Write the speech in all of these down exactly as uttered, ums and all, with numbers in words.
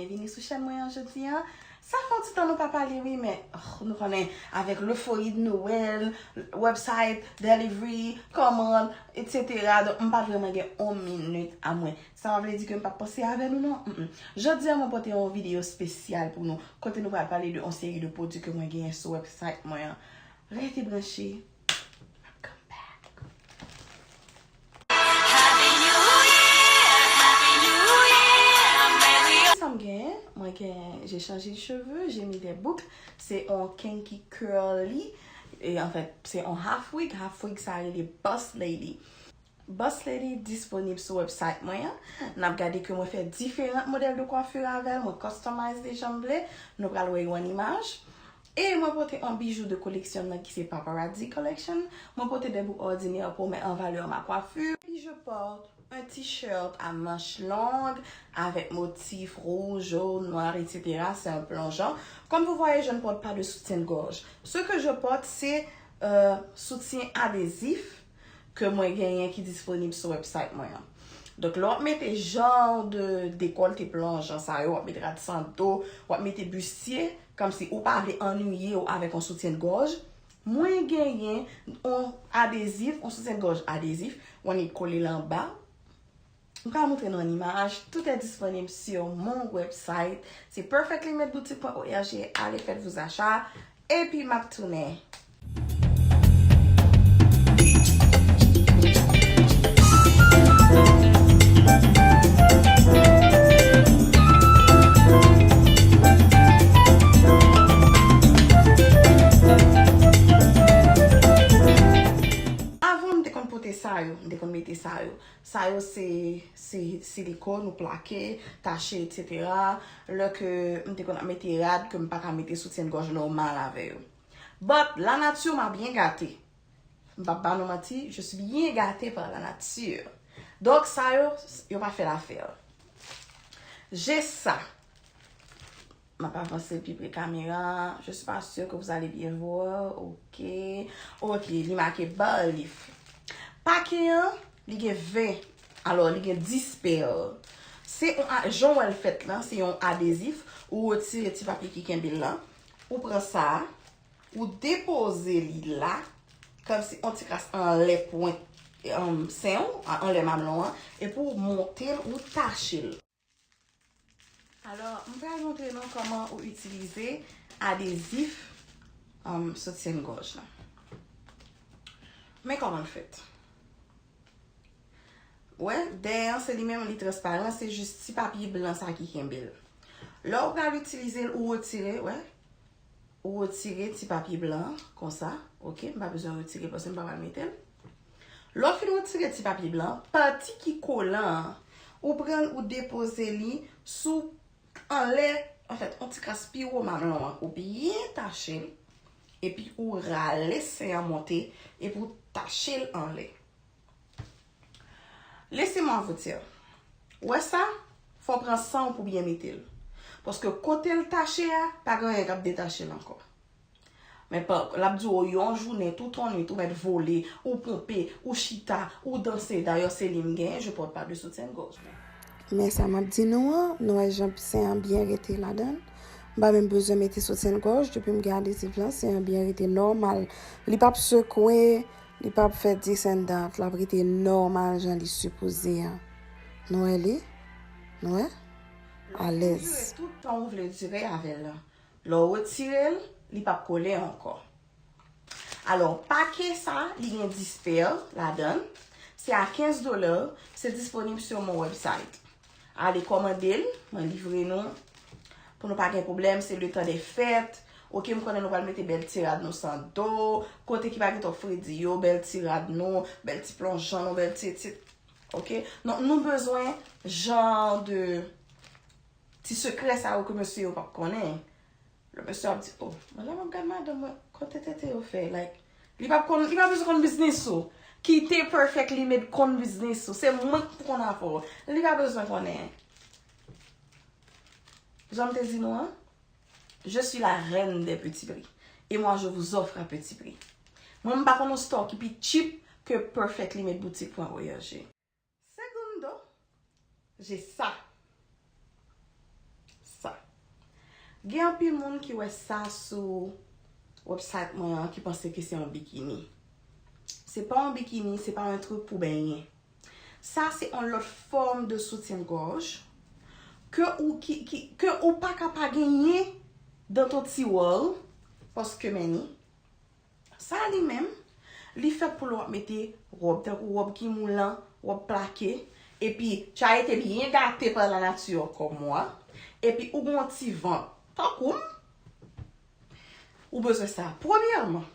Vini sou chèn mwen an jodi an. Sa fè yon ti tan nou pa pale, wi, men oh, nou konnen avèk lefori de Nwèl, website, delivery, kòmand, et cetera. Donk, m pa t vrèman gen yon minit a mwen. Sa pa vle di ke m pa t panse avè nou, non. Mm-mm. Jodi an, mwen pote yon videyo espesyal pou nou, kote nou pral pale de yon seri de pwodui ke mwen genyen sou website mwen an. Rete branche. M ap come back. Sa m genyen, mwen genyen, j'ai changé de cheveux, j'ai mis des boucles. Se yon kinky curly. E, anfèt, se yon half wig. Half wig, sa rele Boss Lady. Boss Lady disponib sou website mwen an. N ap gade ke mwen fè diferan modèl de kwafir avè l. Mwen customize li jan m vle. Nou pral wè yo an imaj. E mwen pote yon bijou de koleksyon m nan ki se Paparazzi Collection. Mwen pote de bouk òdinè pour mettre en valeur ma coiffure. Puis je porte un t-shirt à manches longues avec motif rouge, jaune, noir, et cetera. C'est un plongeon. Comme vous voyez, je ne porte pas de soutien-gorge. Ce que je porte, c'est euh, soutien adhésif ke mwen genyen ki disponib sou website mwen an. Donk, lè w ap mete jan de dekòlte plonjan sa yo, w ap mete rad san do, w ap mete bistye, kòmsi ou pa vle annuiye w avèk yon soutyen de gòj, mwen genyen yon adezif, yon soutyen de gòj adezif, w annik kole l anba. M ka montre nou an imaj, tout est disponible sur mon website, se perfectly made boutique point org, ale fèt vos achat, epi m ap tounen. Avan, m te konn pote sa yo, m te konn mete sa yo. Sa yo se, se silikòn ou plake, tache, et cetera. Lè ke m te konn ap mete rad, ke m pa ka mete soutyen gòj nòmal avè yo. But, la nature m'a bien gâté. M p ap ba nou manti, je suis bien gâtée par la nature. Donk, sa yo, yo pa fè lafè. J'ai ça. M ap avanse pi pre kamera. Je suis pas sûre que vous allez bien voir. Ok. Ok, li make Barleaf. Pake an, li gen ven. Alò, li gen dis pèl. Se yon a-, jan w wè l fèt lan, se yon adezif. Ou retire ti papye ki kenbe l lan. Ou pran sa a. Ou depoze li la, kòmsi yon ti kras anlè pwent, um, sen w, a-, anlè mamelon an, epi w monte l, ou tache l. Alò, m pral montre nou kòman ou itilize adezif, um, soutyen gòj la. Men kòman l fèt. Wè, dèyè an se li menm, li transparan, se jis ti papye blan sa ki kenbe l. Lè w pral itilize l, ou retire, wè, ou retire ti papye blan an, konsa, ok, m pa bezwen retire l paske m pa pral mete l. Lè w fin retire ti papye blan an, pati ki kolan an, ou pran l, ou depoze li sou anlè, anfèt, yon ti kras pi wo mamelon an, ou byen tache l, epi ou rale sen an monte, epi ou tache l anlè. Laissez-moi vous dire. Ou wè sa? Fò w pran san w pou byen mete l. Paske kote l tache a, pa gen anyen k ap detache l ankò. Men pa, l ap di w yon jounen, tout yon nwit, ou mèt vole, ou ponpe, ou chita, ou danse. Dayè, se li m genyen, je porte pas de soutien-gorge. Men sa m ap di nou an, nou wè jan sen an byen rete ladan l. M pa menm bezwen mete soutyen gòj, depi m gen adezif lan, sen an byen rete nòmal. Li p ap sekwe, li p ap fè this and that, l ap rete nòmal jan li sipoze a. Nou wè li? Nou wè? Alèz. Li dure tout tan ou vle dure avè l lan. Lè w retire l, li p ap kole ankò. Alò, pake sa, li gen dis pè ladan l. Se a kenz dola, se disponib sur mon website. Ale kòmande l, mwen livre nou. Pou nou pa gen pwoblèm, se le tan de fèt. Ok, m konnen nou pral mete bèl ti rad nou san do, kote ki pa gen twòp fredi yo, bèl ti rad nou, bèl ti plonjan nou, bèl ti, ti, ok? Donk, nou bezwen jan de ti sekrè sa yo ke mesye yo p ap konnen. Lè mesye ap di, "Oh, mwen la m ap gad madanm mwen, kote tete yo fè?" Like, li p ap konn, li pa bezwen konn biznis ou. Kite Perfectly Made konn biznis ou. Se mwen k pou konn afè w. Li pa bezwen konnen. Jan m te di nou an, je suis la reine des petits prix. Et moi, je vous offre à petit prix. Mwen, m pa konn yon store ki pi cheap ke Perfectly Made Boutique point org. Segundo, j'ai ça. Gen anpil moun ki wè sa sou website mwen an ki panse ke se yon bikini. Se pa yon bikini, se pa yon truk pou benyen. Sa se yon lòt fòm de soutyen gòj ke ou, ki, ki, ke ou pa ka pa genyen dans ton tiroir, paske men ni, sa li menm, li fèt pou lè w ap mete wòb, tankou wòb ki moulan, wòb plake, epi tu as été bien gâté par la nature comme moi, epi ou gen yon ti vant, tankou m, ou bezwen sa. Premyèman,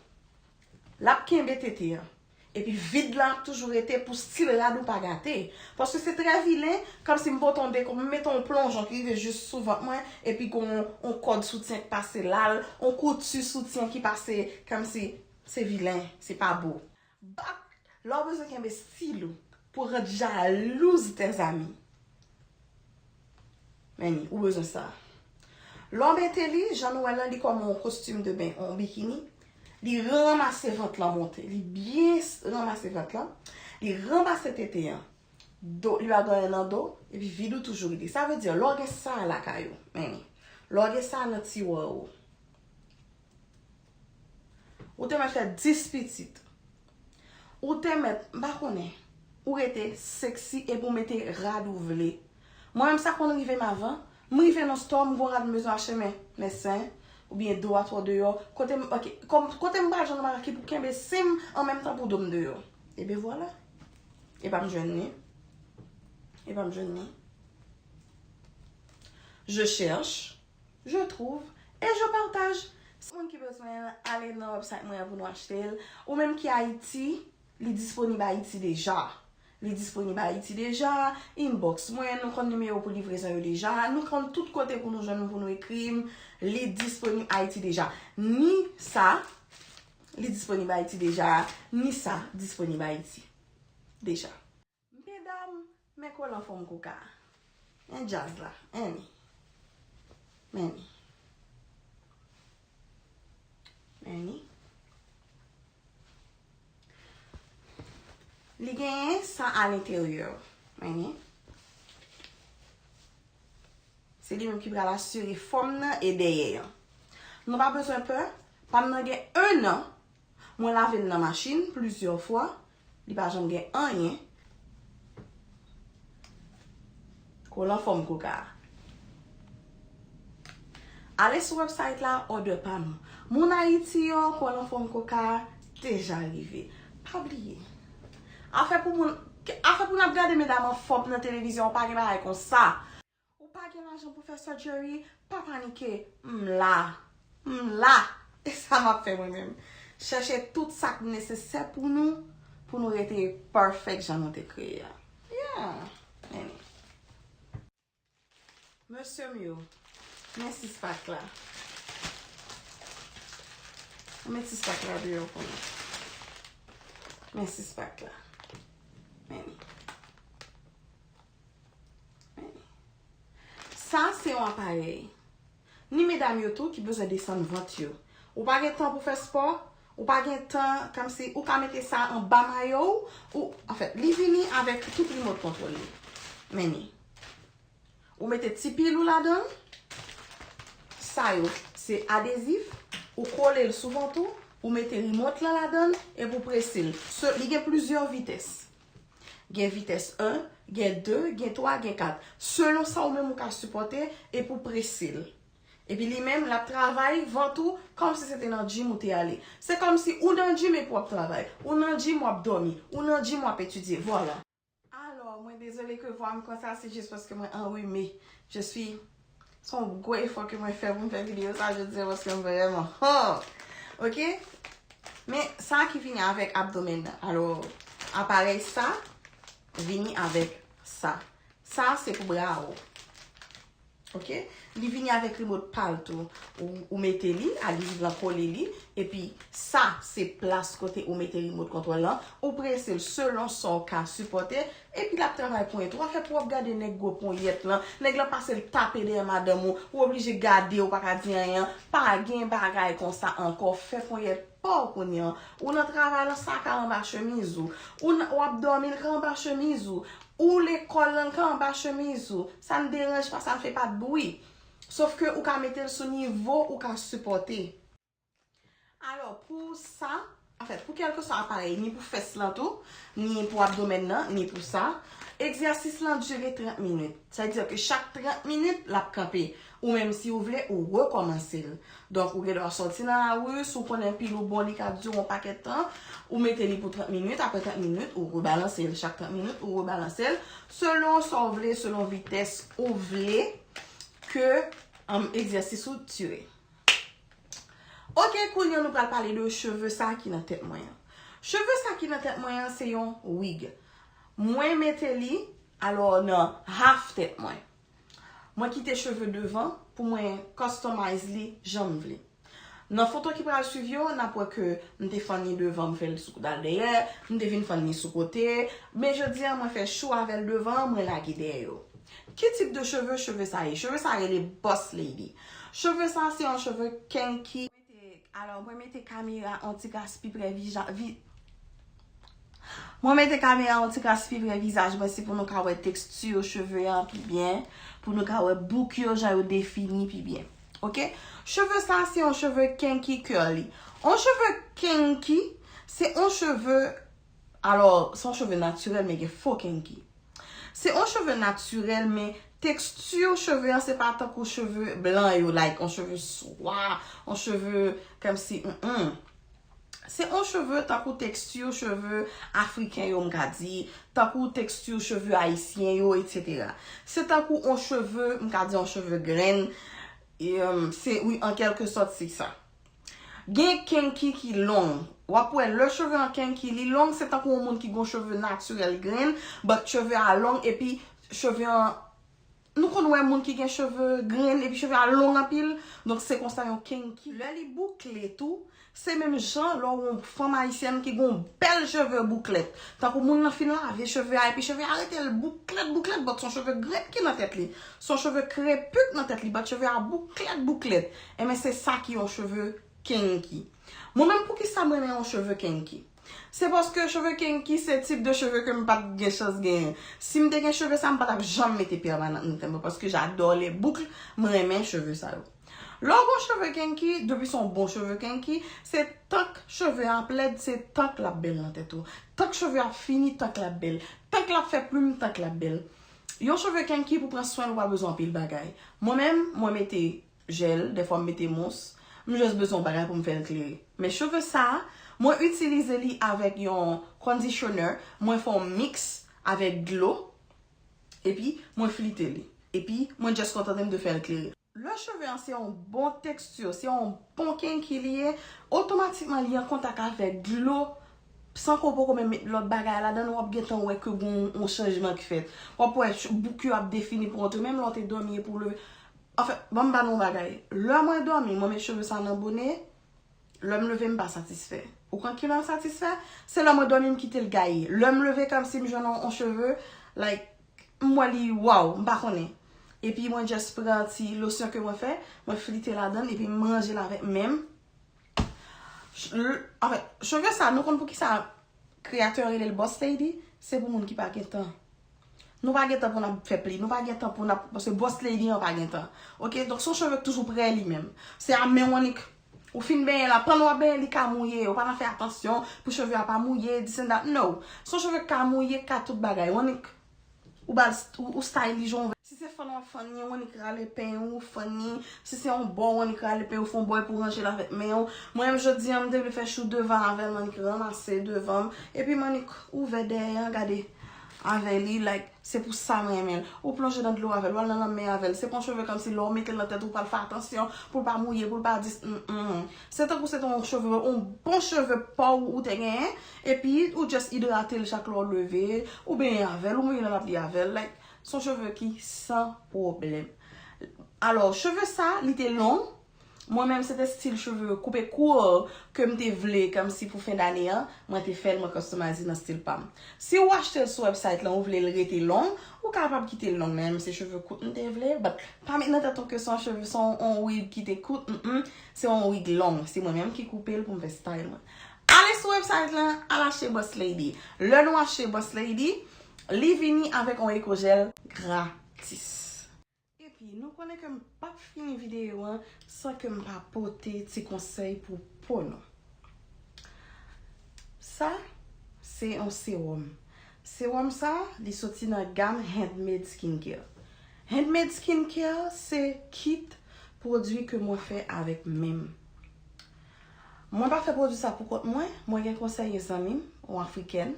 l ap kenbe tete an. Epi vid la ap toujou rete pou stil rad ou pa gate. Paske se trè vilen, kòmsi m pote yon deko, m mete yon plonjon ki rive jis sou vant mwen, epi gen yon, yon kòd soutyen ki pase la l, yon kouti soutyen ki pase, kòmsi se vilen, se pa bo. But, lè w bezwen kenbe stil ou pou rant jalouz tes amis. Men ni, ou bezwen sa. Lè w mete li, jan nou wè l lan, li kòm yon kostim de ben, yon bikini. Li ranmase vant lan monte. Li byen s- ranmase vant lan. Li ranmase tete an. Do, li pa gen anyen nan do, epi vid ou toujou rete. Sa vle di, lè w gen sa lakay ou, men ni. Lè w gen sa nan tiwa ou. Ou te mèt fè dis pitit. Ou te mèt, m pa konnen, ou rete seksi epi ou mete rad ou vle. Mwen menm sa konn rive m avan, m rive nan stò, m gon rad m bezwen achte men, men sen, oubyen do a twò deyò, kote m, ok, kòm, kote m pral jwenn yon bagay ki pou kenbe sen m an menm tan pou do m deyò. Ebyen vwala. E pa m jwenn li. E pa m jwenn li. Je cherche. Je trouve et je partage. Si moun ki bezwen l, ale nan website mwen an pou nou achte l. Ou menm ki Ayiti, li disponib Ayiti deja. Li disponib Ayiti deja. Inbox mwen, nou konn nimewo pou livrezon yo deja. Nou konn tout kote pou nou jwenn m, pou nou ekri m. Li disponib Ayiti deja. Ni sa, li disponib Ayiti deja. Ni sa, disponib Ayiti deja. Medam, men kolan fòm koka. Men djaz la, men ni. Men ni. Men ni. Li genyen sa alenteryè. Men ni. Se li menm ki pral asire fòm nan e dèyè an. Nou pa bezwen pè, pa m nan gen en an, mwen lave l nan machin plizyè fwa, li pa janm gen anyen. Kolan fòm koka. Ale sou website la, order pa nou. Moun Ayiti yo, kolan fòm koka deja rive. Pa bliye. Afè pou moun, afè pou n ap gade medam an fòm nan televizyon, pa gen bagay konsa. Ou pa gen lajan pou fè surgery, pa panike. M la. M la. E sa m ap fè mwen menm. Chèche tout sa k nesesè pou nou, pou nou rete perfect jan nou te kreye a. Yeah. Men ni. Mesye m yo, men sis pak la. Met sis pak la deyò pou nou. Men sis pak la. Men ni. Men ni. Sa se yon aparèy. Ni medam yo tou ki bezwen desann vant yo. Ou pa gen tan pou fè spò, ou pa gen tan, kòmsi ou ka mete sa anba mayo w, ou, anfèt, li vini avèk tout remote control li. Men ni. Ou mete ti pil ou ladan l. Sa yo, se adezif. Ou kole l sou vant ou. Ou mete remote lan ladan l epi ou prese l. Se, li gen plizyè vitès. Gen vitès en, gen de, gen twa, gen kat. Selon sa ou menm ou ka sipòte epi ou prese l. Epi li menm, l ap travay vant ou kòmsi se te nan gym ou te ale. Se kòmsi ou nan gym epi w ap travay. Ou nan gym, w ap dòmi. Ou nan gym, w ap etidye. Vwala. Alò, mwen dezole ke vwa m konsa, se jis paske mwen anrime. Je suis, se yon gwo efò ke mwen fè pou m fè videyo sa jodi a paske m vrèman ho. Oke? Men sa ki vini avèk abdomen nan. Alò, aparèy sa vini avèk sa. Sa se pou bra ou. Oke? Li vini avèk remote pa l tou. Ou, ou mete li, adezif lan kole li, epi sa se plas kote ou mete remote control lan. Ou prese l selon sa w ka sipòte, epi l ap travay pou entwo. Afè pou w ap gade nèg gwo ponyèt lan, nèg lan pase l tape dèyè madanm ou, ou oblije gade, ou pa ka di anyen. Pa gen bagay konsa ankò. Fè ponyèt pa w kounye a. Ou nan travay lan, sa ka anba chemiz ou. Ou nan, w ap dòmi, l ka anba chemiz ou. Ou lekòl lan, l ka anba chemiz ou. Ça ne dérange pas, ça ne fait pas de bruit. Sof ke ou ka mete l sou nivo ou ka sipòte. Alò, pou sa, anfèt, pou kèlkeswa aparèy, ni pou fès lan tou, ni pou abdomèn nan, ni pou sa, egzèsis lan dire trant minit. Sa vle di ke chak trant minit, l ap kanpe. Ou menm, si ou vle, ou rekòmanse l. Donk, ou gen dwa sòti nan lari, si w konnen pil ou bon, li ka dire yon pakèt tan, ou mete li pou trant minit, apre trant minit, ou rebalanse l. Chak trant minit, ou rebalanse l, selon sa w vle, selon vitès ou vle ke, um, egzèsis ou dire. Ok, kounye a nou pral pale de cheve sa ki nan tèt mwen an. Cheve sa ki nan tèt mwen an se yon wig. Mwen mete li, alò, nan half tèt mwen. Mwen kite cheve devan pou mwen customize li jan m vle. Nan foto ki pral swiv yo, n ap wè ke m te fann li devan, m fè l sou dal dèyè, m te vin fann li sou kote, men jodi a mwen fè chou avè l devan, mwen lage dèyè yo. Ki tip de cheve cheve sa ye? Cheve sa rele boss lady. Cheve sa se yon cheve kinky. Alò, mwen mete kamera yon ti kras pi pre vija-, vi-, mwen mete kamera yon ti kras pi pre vizaj mwen, se pou nou ka wè teksti cheve an pi byen, pou nou ka wè bouk yo, jan yo defini pi byen. Ok? Cheve sa se yon cheve kinky curly. Yon cheve kinky, se yon cheve, alò, se yon cheve natirèl, men gen fo kinky. Se yon cheve natirèl, men teksti cheve an se pa tankou cheve blan yo, like, yon cheve swa, yon cheve kòmsi, mm, mm. Se yon cheve tankou teksti cheve afriken yo, m ka di, tankou teksti cheve ayisyen yo, etsetera. Se tankou yon cheve, m ka di yon cheve grenn, e, um, se, wi, an kèlke sòt, se sa. Gen kinky ki long. W ap wè, lè cheve an kinky, li long, se tankou yon moun ki gon cheve natirèl grenn, but cheve a long, epi cheve an, nou konn wè moun ki gen cheve grenn, epi cheve a long anpil, donk se konsa yon kinky. Lè li boukle tou, se menm jan lè w yon fanm ayisyèn ki gon bèl cheve bouklèt. Tankou moun nan fin lave cheve a, epi cheve a rete l bouklèt, bouklèt, but se yon cheve grenn ki nan tèt li. Se yon cheve krepik nan tèt li, but cheve a bouklèt, bouklèt. Enben, se sa ki yon cheve kinky. Mwen menm, poukisa m renmen yon cheve kinky? Se paske cheve kinky se tip de cheve ke m pa t gen chans genyen. Si m te gen cheve sa, m pa t ap janm mete pèmanan nan tèt mwen, paske j'adore les boucles, m renmen cheve sa yo. Lè w gon cheve kinky, depi se yon bon cheve kinky, se tank cheve a ap lèd, se tank l ap bèl nan tèt ou. Tank cheve a ap fini, tank l ap bèl. Tank l ap fè plim, tank l ap bèl. Yon cheve kinky pou pran swen l, ou pa bezwen anpil bagay. Mwen menm, mwen mete jèl, dèfwa m mete mous. M jis bezwen yon bagay pou m fè l klere. Men cheve sa a, mwen itilize li avèk yon conditioner, mwen fè yon mix avèk dlo, epi mwen flite li. Epi mwen jis kontante m de fè l klere. Lè cheve an se yon bon teksti, se yon bon kinky li ye, otomatikman li an kontak avèk dlo, san ke w poko menm met lòt bagay ladan l, w ap gentan wè ke gon yon chanjman ki fèt. W ap wè ch-, bouk yo ap defini pou w antre, menm lè w te dòmi epi w leve. Anfen, ban m ba nou yon bagay. Lè mwen dòmi, mwen met cheve sa nan bone, lè m leve, m pa satisfè. Ou konn kilè m satisfè? Se lè mwen dòmi, m kite l gaye. Lè m leve, kòmsi m jwenn yon, yon cheve, like, m wè li, waw, m pa konnen. Epi mwen just pran ti losyon ke mwen fè, mwen flite ladan l, epi m ranje l avèk men m. Ch-, l-, anfèt, cheve sa, nou konn poukisa Kreyatè a rele l boss lady, se pou moun ki pa gen tan. Nou pa gen tan pou n ap fè pli, nou pa gen tan pou n ap, paske boss lady an pa gen tan. Ok, donk se yon cheve k toujou prè li menm. Se a men w annik, ou fin benyen la, pandan w ap benyen, li ka mouye, ou pa nan fè atansyon pou cheve a pa mouye, this and that, no. Se yon cheve k ka mouye, k ka tout bagay, w annik, ou ba l st-, ou, ou style li jan w vle. Si se fann w ap fann li, w annik rale pen ou, fann li. Si se yon bò, w annik rale pen ou, fè yon bò pou ranje l avèk men w. Mwen menm jodi a, m te vle fè chou devan avè l, m annik ranmase devan m. Epi m annik ouvè dèyè an, gade avè li, like, se pou sa m renmen l. Ou plonje nan dlo avè l, w al nan lanmè avè l. Se pa yon cheve kòmsi lè w mete l nan tèt ou, w pral fè atansyon pou l pa mouye, pou l pa dis, mm, mm. Se tankou se te yon cheve, yon bon cheve pa w ou te genyen, epi ou just idrate l chak lè w leve, ou benyen avè l, ou mouye nan lapli avè l, like, se yon cheve ki san pwoblèm. Alò, cheve sa, li te long. Mwen menm, se te stil cheve koupe kout ke m te vle, kòmsi pou fen dane an, mwen te fè l, mwen customize nan stil pa m. Si w achte l sou website lan, ou vle l rete long, ou kapab kite l long, men se cheve kout m te vle, but pa met nan tèt ou ke se yon cheve, se yon, yon wig ki te kout, mm, mm, se yon wig long, se mwen menm ki koupe l pou m fè style mwen. Ale sou website lan, al achte Boss Lady. Lè nou achte Boss Lady, li vini avèk yon ekojèl gratis. Epi, Nou konnen ke m p ap fini videyo an san ke m pa pote ti konsèy pou po nou. Sa, se yon sewòm. Sewòm sa, li soti nan gam Handmade Skincare. Handmade Skincare, se kit pwodui ke mwen fè avèk men m. Mwen pa fè pwodui sa pou kont mwen, mwen gen konsèy yon zanmi m, yon afrikèn,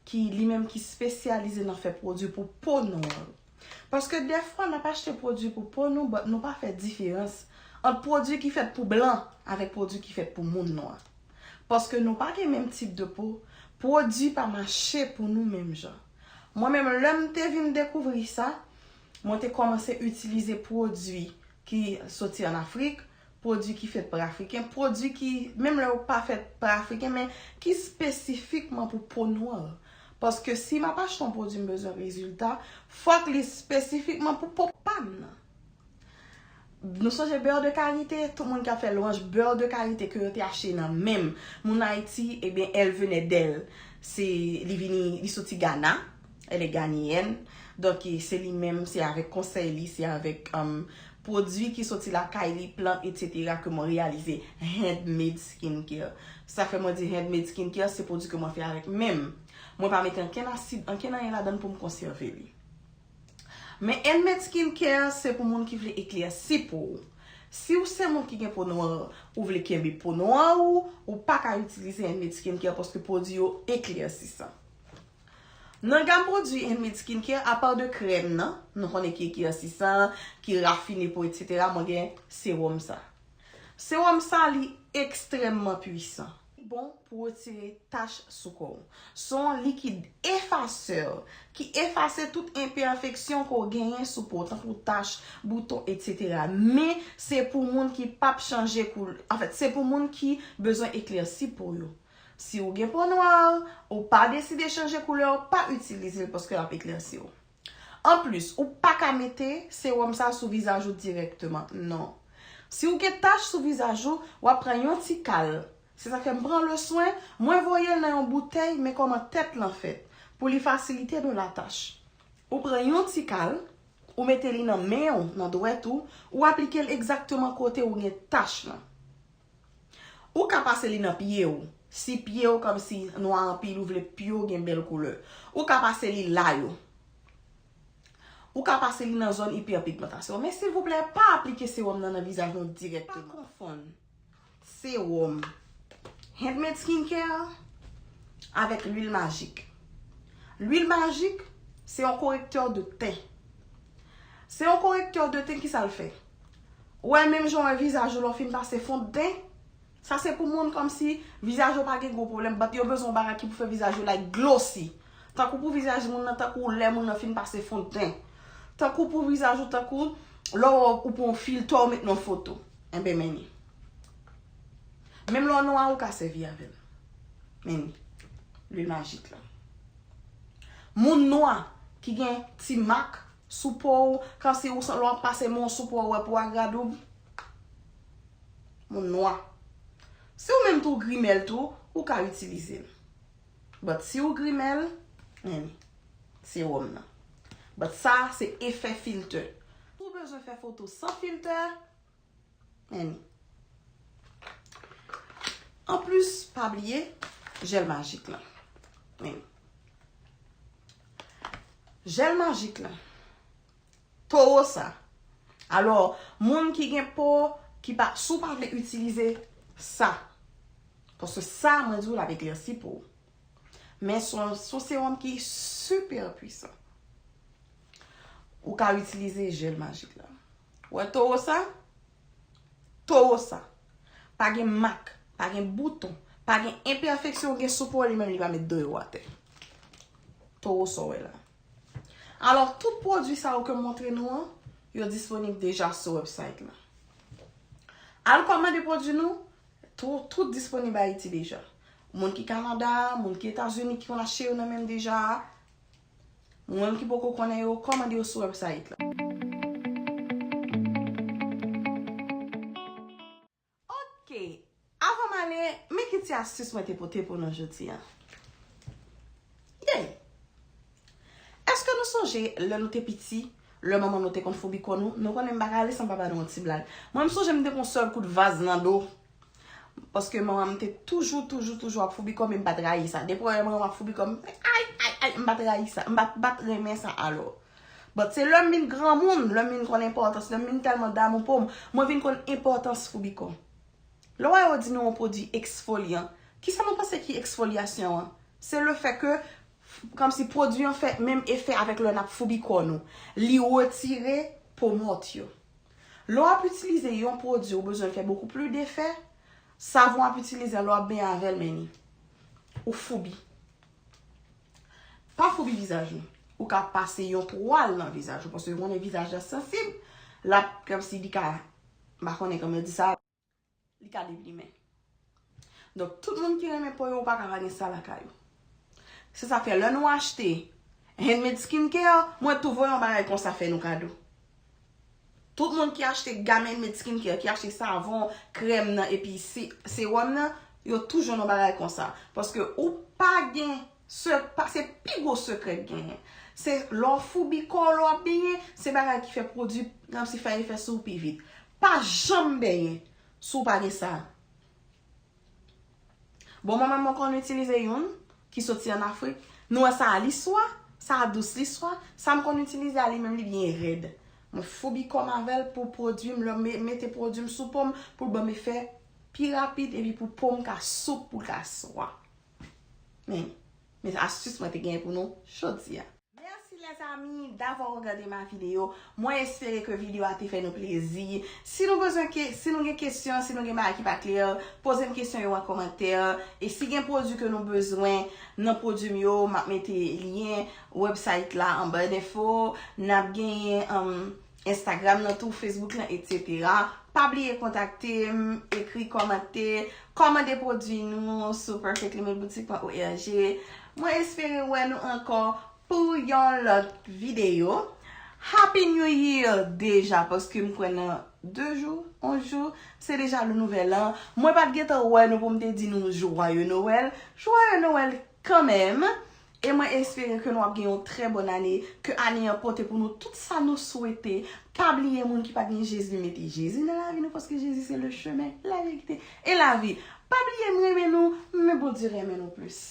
ki li menm ki espesyalize nan fè pwodui pou po nwa. Paske dèfwa n ap achte pwodui pou po nou, but nou pa fè diferans ant pwodui ki fèt pou blan avèk pwodui ki fèt pou moun nwa. Paske nou pa gen menm tip de po, pwodui pa mache pou nou menm jan. Mwen menm, lè m te vin dekouvri sa, mwen te kòmanse itilize pwodui ki soti ann Afrik, pwodui ki fèt pa Afriken, pwodui ki, menm lè yo pa fèt pa Afriken, men ki espesifikman pou po nwa. Paske si m ap achte yon pwodui, m bezwen rezilta, fòk li espesifikman pou po pa m nan. Nou sonje beurre de karité, tout moun ki ap fè lwanj beurre de karité ke yo te achte nan men m. Moun Ayiti, ebyen, elle venait d'elle. Se, li vini, li soti Ghana, elle est ghanéenne. Donk, se li menm, se avèk konsèy li, se avèk, um, pwodui ki soti lakay li, plant, et cetera, ke mwen reyalize Handmade Skincare. Sa fè mwen di Handmade Skincare, se pwodui ke mwen fè avèk men m. Mwen pa mete ankenn asid, ankenn anyen ladan l pou m konsève li. Men Handmade Skincare, se pou moun ki vle eklèsi po w. Si w se moun ki gen po nwa, ou vle kenbe po nwa ou, ou pa ka itilize Handmade Skincare paske pwodui yo eklèsisan. Nan gam pwodui Handmade Skincare, apa de krèm nan, nou konnen ki eklèsisan, ki rafine po, et cetera, mwen gen sewòm sa. Sewòm sa, li ekstrèmman pwisan. Li bon pou retire tach sou kò w. Se yon likid efasè ki efase tout enpèfeksyon ke w genyen sou po w, tankou tach, bouton, et cetera. Men, se pou moun ki p ap chanje koulè. Anfèt, se pou moun ki bezwen eklèsi po yo. Si w gen po nwa, ou pa deside chanje koulè w, pa itilize l paske l ap eklèsi w. Anplis, ou pa ka mete sewòm sa sou vizaj ou dirèkteman. Non. Si w gen tach sou vizaj ou, w ap pran yon ti kal. Se sa k fè m pran le swen, mwen voye l nan yon boutèy, men kòman tèt lan fèt, pou li fasilite nou latach. Ou pran yon ti kal, ou mete li nan men w, nan dwèt ou, ou aplike l egzakteman kote ou gen tach lan. Ou ka pase li nan pye w. Si pye w kòmsi nwa anpil, ou vle pye w gen bèl koulè. Ou ka pase li la yo. Ou ka pase li nan zòn ipèpigmantasyon. Men silvouplè, pa aplike sewòm nan nan vizaj nou dirèkteman. Pa konfonn sewòm Handmade Skincare avèk lwil majik. Lwil majik, se yon korektè de ten. Se yon korektè de ten, ki sa l fè? Ou wè, menm jan w wè vizaj ou lè w fin pase fondten, sa se pou moun kòmsi vizaj yo pa gen gwo pwoblèm, but yo bezwen yon bagay ki pou fè vizaj yo like glossy. Tankou pou vizaj moun nan, tankou lè moun nan fin pase fondten. Tankou pou vizaj ou, tankou lè w, ou pran yon filtè, ou met nan foto. Enben, men li. Menm lè w nwa, ou ka sèvi avè l. Men li. Lwil majik la. Moun nwa ki gen ti mak sou po w, kòmsi ou san, lè w ap pase men w sou po w, ou wè po a gradoub. Moun nwa. Si w menm tou grimèl tou, ou ka itilize l. But si w grimèl, men li. Sewòm nan. But sa, se efè filtè. Si w bezwen fè foto san filtè, men li. Anplis, pa bliye jèl majik lan. Men li. Jèl majik lan. Towo sa. Alò, moun ki gen po, ki pa, si w pa vle itilize sa. Paske sa, mwen di w, l ap eklèsi po w. Men se yon, se yon sewòm ki sipè pwisan. Ou ka itilize jèl majik la. Ou wè towo sa? Towo sa. Pa gen mak, pa gen bouton, pa gen enpèfeksyon gen sou po, li menm li pa met do yo atè. Towo sa w wè la. Alò, tout pwodui sa yo ke m montre nou an, yo disponib deja sou website la. Al kòmande pwodui nou, tout, tout disponib Ayiti deja. Moun ki Kanada, moun ki Etazini ki konn achte yo nan men m deja, moun ki poko konnen yo, kòmande yo sou website la. Ok, avan m ale, men ki ti astis mwen te pote pou nou jodi a. Yay! Èske nou sonje lè nou te piti, Lè manman nou te konn foubi kò nou, nou konnen m pa ka ale san m pa ba nou yon ti blag. Mwen, m sonje m te pran sèl kout vaz nan do. Paske manman m te toujou, toujou, toujou ap foubi kò m, e m pa t rayi sa. Depi w wè manman m ap foubi kò m, ay, ay, ay, m pa t rayi sa. M pa, pa t renmen sa alò. But se lè m vin granmoun, lè m vin konn enpòtans, lè m vin tèlman damou po m, mwen vin konn enpòtans foubi kò. Lè w wè yo di nou yon pwodui eksfolyan, kisa nou panse ki eksfolyasyon an? Se le fè ke, kòmsi pwodui an fè menm efè avèk lè n ap foubi kò nou. Li retire po mòt yo. Lè w ap itilize yon pwodui, ou bezwen fè bokou pli defè. Savon w ap itilize an, lè w ap benyen avè l, men ni. Ou foubi. Pa foubi vizaj ou. Ou ka pase yon twal nan vizaj ou, paske ou konnen vizaj la sansib. L ap, kòmsi li ka, m pa konnen kòman yo di sa, li ka deplimen. Donk, tout moun ki renmen po yo, ou pa ka pa gen sa lakay ou. Se sa fè, lè nou achte Handmade Skincare, mwen tou voye yon bagay konsa fè nou kado. Tout moun ki achte gam Handmade Skincare, ki achte savon, krèm nan, epi se-, sewòm nan, yo tou jwenn yon bagay konsa. Paske ou pa gen se, pa, se pi gwo sekrè k genyen. Se lè w foubi kò w, lè w ap benyen, se bagay ki fè pwodui, kòmsi fè efè sou ou pi vit. Pa janm benyen si w pa gen sa. Bon, mwen menm, mwen konn itilize youn ki soti ann Afrik. Nou wè sa a li swa, sa a dous li swa. Sa m konn itilize a, li menm li byen rèd. Mwen foubi kò m avè l pou pwodui m, lè m me-, mete pwodui m sou po m, pou l ban m efè pi rapid, epi pou po m ka soup, pou l ka swa. Men, men astis mwen te genyen pou nou jodi a. Merci les amis d'avoir regardé ma vidéo. Mwen espere ke videyo a te fè nou plezi. Si nou bezwen ke, si nou gen kesyon, si nou gen bagay ki pa klè, poze m kesyon yo an kòmantè. E si gen pwodui ke nou bezwen nan pwodui m yo, m ap mete lyen website la anba an enfo. N ap genyen, um, Instagram nan tou, Facebook lan, et cetera. Pa bliye kontakte m, ekri, kòmante, kòmande pwodui nou sou perfect limit boutique point org. Mwen espere wè nou ankò pou yon lòt videyo. Happy New Year deja, paske m kwè nan de jou, yon jou, se deja le nouvel an. Mwen pa t gentan wè nou pou m te di nou Joyeux Noël. Joyeux Noël kanmenm. E mwen espere ke nou ap gen yon trè bòn ane, ke ane an pote pou nou tout sa nou swete. Pa bliye moun ki pa gen Jezi, mete Jezi nan lavi nou, paske Jezi se le chemin, la vérité et la vie. Pa bliye m renmen nou, men Bondye renmen nou plis.